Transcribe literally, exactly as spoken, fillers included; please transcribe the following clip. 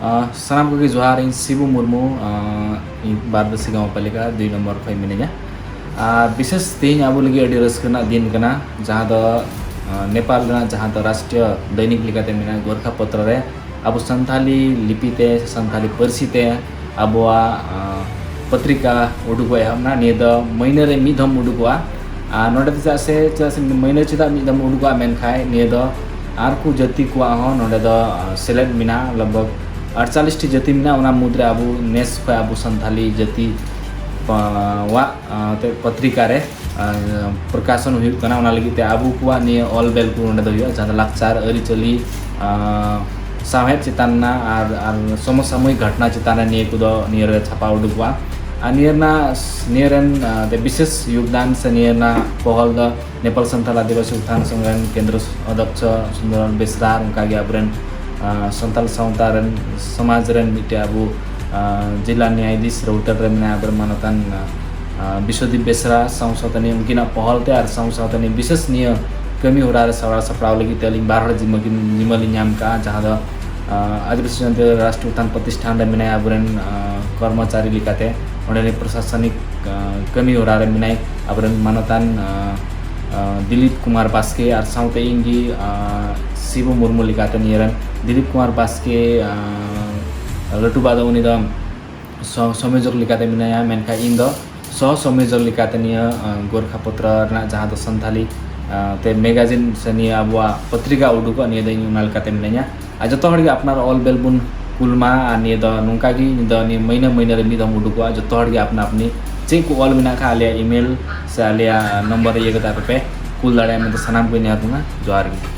ᱟᱸ, ᱥᱟᱱᱟᱢ ᱠᱚᱜᱮ ᱡᱚᱦᱟᱨ᱾ ᱤᱧ ᱥᱤᱵᱩ ᱢᱩᱨᱢᱩ, ᱟᱸ, ᱤᱧ ᱵᱟᱨᱫᱟᱹᱥᱤ ᱜᱟᱶᱯᱟᱞᱤᱠᱟ ᱫᱩᱭ ᱱᱚᱢᱵᱚᱨ ᱠᱷᱚᱱ ᱢᱤᱱᱟᱹᱧᱟ᱾ ᱟᱨ ᱵᱤᱥᱮᱥ ᱛᱮᱦᱮᱧ ᱟᱵᱚ ᱞᱟᱹᱜᱤᱫ ᱟᱹᱰᱤ ᱨᱟᱹᱥᱠᱟᱹ ᱨᱮᱱᱟᱜ ᱫᱤᱱ ᱠᱟᱱᱟ, ᱡᱟᱦᱟᱸ ᱫᱚ, ᱟᱸ, ᱱᱮᱯᱟᱞ ᱨᱮᱱᱟᱜ ᱡᱟᱦᱟᱸ ᱫᱚ ᱨᱟᱥᱴᱨᱤᱭᱚ ᱫᱚᱭᱱᱤᱠ ᱞᱮᱠᱟᱛᱮ ᱢᱮᱱᱟᱜᱼᱟ ᱜᱳᱨᱠᱷᱟ ᱯᱚᱛᱨᱚ ᱨᱮ, ᱟᱵᱚ ᱥᱟᱱᱛᱷᱟᱞᱤ ᱞᱤᱯᱤ ᱛᱮ ᱥᱮ ᱥᱟᱱᱛᱷᱟᱞᱤ ᱯᱟᱹᱨᱥᱤ ᱛᱮ ᱟᱵᱚᱣᱟᱜ, ᱟᱸ, ᱯᱚᱛᱨᱤᱠᱟ ᱩᱰᱩᱠᱚᱜ ᱮᱦᱚᱵ ᱮᱱᱟ᱾ ᱱᱤᱭᱟᱹ ᱫᱚ ᱢᱟᱹᱦᱱᱟᱹ ᱨᱮ ᱢᱤᱫ ᱫᱷᱚᱢ ᱩᱰᱩᱠᱚᱜᱼᱟ᱾ ᱟᱨ ᱱᱚᱰᱮ ᱫᱚ ᱪᱮᱫᱟᱜ ᱥᱮ, ᱪᱮᱫᱟᱜ ᱥᱮ ᱢᱟᱹᱦᱱᱟᱹ ᱪᱮᱫᱟᱜ ᱢᱤᱫ ᱫᱷᱚᱢ ᱩᱰᱩᱠᱚᱜᱼᱟ ᱢᱮᱱᱠᱷᱟᱱ ᱱᱤᱭᱟᱹ ᱫᱚ ᱟᱨ ᱠᱚ ᱡᱟᱹᱛᱤ ᱠᱚᱣᱟᱜ ᱦᱚᱸ ᱱᱚᱰᱮ ᱫᱚ, ᱟᱸ, ᱥᱮᱞᱮᱫ ᱢᱮᱱᱟᱜᱼᱟ᱾ ᱞᱟᱜᱽ ᱵᱷᱟᱜᱽ ᱟᱴᱪᱟᱞᱞᱤᱥ ᱴᱤ ᱡᱟᱹᱛᱤ ᱢᱮᱱᱟᱜᱼᱟ᱾ ᱚᱱᱟ ᱢᱩᱫᱽᱨᱮ ᱟᱵᱚ ᱱᱮᱥ ᱠᱷᱚᱱ ᱟᱵᱚ ᱥᱟᱱᱛᱷᱟᱞᱤ ᱡᱟᱹᱛᱤ, ᱟᱸ, ᱣᱟᱜ, ᱟᱸ, ᱛᱮ ᱯᱚᱛᱨᱤᱠᱟ ᱨᱮ, ᱟᱸ, ᱯᱨᱚᱠᱟᱥᱚᱱ ᱦᱩᱭᱩᱜ ᱠᱟᱱᱟ᱾ ᱚᱱᱟ ᱞᱟᱹᱜᱤᱫ ᱛᱮ ᱟᱵᱚ ᱠᱚᱣᱟᱜ ᱱᱤᱭᱟᱹ ᱚᱞ ᱵᱮᱞ ᱠᱚ ᱱᱚᱰᱮ ᱫᱚ ᱦᱩᱭᱩᱜᱼᱟ, ᱡᱟᱦᱟᱸ ᱫᱚ ᱞᱟᱠᱪᱟᱨ, ᱟᱹᱨᱤᱪᱟᱹᱞᱤ, ᱟᱸ, ᱥᱟᱶᱦᱮᱫ ᱪᱮᱛᱟᱱ ᱨᱮᱱᱟᱜ ᱟᱨ, ᱟᱨ ᱥᱚᱢᱚᱥᱟᱢᱚᱭᱤᱠ ᱜᱷᱚᱴᱚᱱᱟ ᱪᱮᱛᱟᱱ ᱨᱮ ᱱᱤᱭᱟᱹ ᱠᱚᱫᱚ ᱱᱤᱭᱟᱹ ᱨᱮ ᱪᱷᱟᱯᱟ ᱩᱰᱩᱠᱚᱜᱼᱟ᱾ ᱟᱨ ᱱᱤᱭᱟᱹ ᱨᱮᱱᱟᱜ, ᱱᱤᱭᱟᱹ ᱨᱮᱱ, ᱟᱸ, ᱛᱮ ᱵᱤᱥᱮᱥ ᱭᱳᱜᱽᱫᱟᱱ ᱥᱮ ᱱᱤᱭᱟᱹ ᱨᱮᱱᱟᱜ ᱯᱚᱦᱚᱞ ᱫᱚ ᱱᱮᱯᱟᱞ ᱥᱟᱱᱛᱟᱲ ᱟᱹᱫᱤᱵᱟᱹᱥᱤ ᱩᱛᱛᱷᱟᱱ ᱥᱚᱝᱜᱷ ᱨᱮᱱ ᱠᱮᱱᱫᱨᱚ ᱚᱫᱷᱭᱚᱠᱥᱚ ᱥᱩᱱᱫᱚᱨᱞᱟᱞ ᱵᱮᱥᱨᱟ ᱟᱨ ᱚᱱᱠᱟᱜᱮ ᱟᱵᱚᱨᱮᱱ, ᱟᱸ, ᱥᱟᱱᱛᱟᱲ ᱥᱟᱶᱛᱟ ᱨᱮᱱ, ᱥᱚᱢᱟᱡᱽ ᱨᱮᱱ ᱢᱤᱫᱴᱮᱡ ᱟᱵᱚ, ᱟᱸ, ᱡᱮᱞᱟ ᱱᱮᱭᱟᱭᱟᱫᱷᱤᱥ ᱨᱳᱦᱛᱟᱥ ᱨᱮ ᱢᱮᱱᱟᱭᱟ ᱟᱵᱚᱨᱮᱱ ᱢᱟᱱᱚᱛᱟᱱ, ᱟᱸ, ᱵᱤᱥᱣᱚᱫᱤᱯ ᱵᱮᱥᱨᱟ ᱥᱟᱶ ᱥᱟᱶᱛᱮ ᱱᱤᱭᱟᱹ ᱩᱱᱠᱤᱱᱟᱜ ᱯᱚᱦᱚᱞ ᱛᱮ ᱟᱨ ᱥᱟᱶ ᱥᱟᱶᱛᱮ ᱱᱤᱭᱟᱹ ᱵᱤᱥᱮᱥ ᱱᱤᱭᱟᱹ ᱠᱟᱹᱢᱤ ᱦᱚᱨᱟ ᱨᱮ ᱥᱟᱯᱲᱟᱣ ᱥᱟᱯᱲᱟᱣ ᱞᱟᱹᱜᱤᱫ ᱛᱮ ᱟᱹᱞᱤᱧ ᱵᱟᱨ ᱦᱚᱲ ᱡᱤᱢᱟᱹ ᱠᱤᱱ, ᱡᱤᱢᱟᱹ ᱞᱤᱧ ᱧᱟᱢ ᱠᱟᱜᱼᱟ, ᱡᱟᱦᱟᱸ ᱫᱚ, ᱟᱸ, ᱟᱹᱫᱤᱵᱟᱹᱥᱤ ᱡᱚᱱᱚᱛ ᱨᱟᱥᱴᱨᱤᱭᱚ ᱩᱛᱛᱷᱟᱱ ᱯᱨᱚᱛᱤᱥᱴᱷᱟᱱ ᱨᱮ ᱢᱮᱱᱟᱭᱟ ᱟᱵᱚᱨᱮᱱ, ᱟᱸ, ᱠᱚᱨᱢᱚᱪᱟᱨᱤ ᱞᱮᱠᱟᱛᱮ ᱚᱸᱰᱮᱱᱤᱡ ᱯᱨᱚᱥᱟᱥᱚᱱᱤᱠ, ᱟᱸ, ᱠᱟᱹᱢᱤ ᱦᱚᱨᱟ ᱨᱮ ᱢᱮᱱᱟᱭ ᱟᱵᱚᱨᱮᱱ ᱢᱟᱱᱚᱛᱟᱱ, ᱟᱸ, ᱟᱸ, ᱫᱤᱞᱤᱯ ᱠᱩᱢᱟᱨ ᱵᱟᱥᱠᱮ ᱟᱨ ᱥᱟᱶᱛᱮ ᱤᱧ ᱜᱮ, ᱟᱸ, ᱥᱤᱵᱩ ᱢᱩᱨᱢᱩ ᱞᱮᱠᱟᱛᱮ ᱱᱤᱭᱟᱹ ᱨᱮᱱ ᱫᱤᱞᱤᱯ ᱠᱩᱢᱟᱨ ᱵᱟᱥᱠᱮ, ᱟᱸ, ᱞᱟᱹᱴᱩ ᱵᱟ ᱫᱚ ᱩᱱᱤ ᱫᱚ ᱥᱚ-, ᱥᱚᱢᱭᱳᱡᱚᱠ ᱞᱮᱠᱟᱛᱮ ᱢᱮᱱᱟᱭᱟ, ᱢᱮᱱᱠᱷᱟᱱ ᱤᱧ ᱫᱚ ᱥᱚᱦ ᱥᱚᱢᱭᱳᱡᱚᱠ ᱞᱮᱠᱟᱛᱮ ᱱᱤᱭᱟᱹ, ᱟᱸ, ᱜᱳᱨᱠᱷᱟ ᱯᱚᱛᱨᱚ ᱨᱮᱱᱟᱜ ᱡᱟᱦᱟᱸ ᱫᱚ ᱥᱟᱱᱛᱷᱟᱞᱤ, ᱟᱸ, ᱛᱮ ᱢᱮᱜᱟᱡᱤᱱ ᱥᱮ ᱱᱤᱭᱟᱹ ᱟᱵᱚᱣᱟᱜ ᱯᱚᱛᱨᱤᱠᱟ ᱩᱰᱩᱠᱚᱜ, ᱱᱤᱭᱟᱹ ᱫᱚ ᱤᱧ ᱚᱱᱟ ᱞᱮᱠᱟᱛᱮ ᱢᱤᱱᱟᱹᱧᱟ᱾ ᱟᱨ ᱡᱚᱛᱚ ᱦᱚᱲ ᱜᱮ ᱟᱯᱱᱟᱨ ᱚᱞ ᱵᱮᱞ ᱵᱚᱱ ᱠᱩᱞ ᱢᱟ᱾ ᱟᱨ ᱱᱤᱭᱟᱹ ᱫᱚ ᱱᱚᱝᱠᱟ ᱜᱮ, ᱱᱤᱭᱟᱹ ᱫᱚ ᱱᱤᱭᱟᱹ ᱢᱟᱹᱦᱱᱟᱹ ᱢᱟᱹᱦᱱᱟᱹ ᱨᱮ ᱢᱤᱫ ᱫᱷᱟᱣ ᱩᱰᱩᱠᱚᱜᱼᱟ᱾ ᱡᱚᱛᱚ ᱦᱚᱲ ᱜᱮ ᱟᱯᱱᱟ ᱟᱯᱱᱤ ᱪᱮᱫ ᱠᱚ ᱚᱞ ᱢᱮᱱᱟᱜ ᱠᱷᱟᱱ ᱟᱞᱮᱭᱟᱜ email ᱥᱮ ᱟᱞᱮᱭᱟᱜ number ᱨᱮ ᱤᱭᱟᱹ ᱠᱟᱛᱮ ᱟᱯᱮ ᱯᱮ ᱠᱩᱞ ᱫᱟᱲᱮᱭᱟᱜᱼᱟ ᱢᱮᱱᱛᱮ ᱥᱟᱱᱟᱢ ᱠᱚ ᱱᱮᱦᱚᱨ ᱵᱚᱱᱟ᱾ ᱡᱚᱦᱟᱨ ᱜᱮ᱾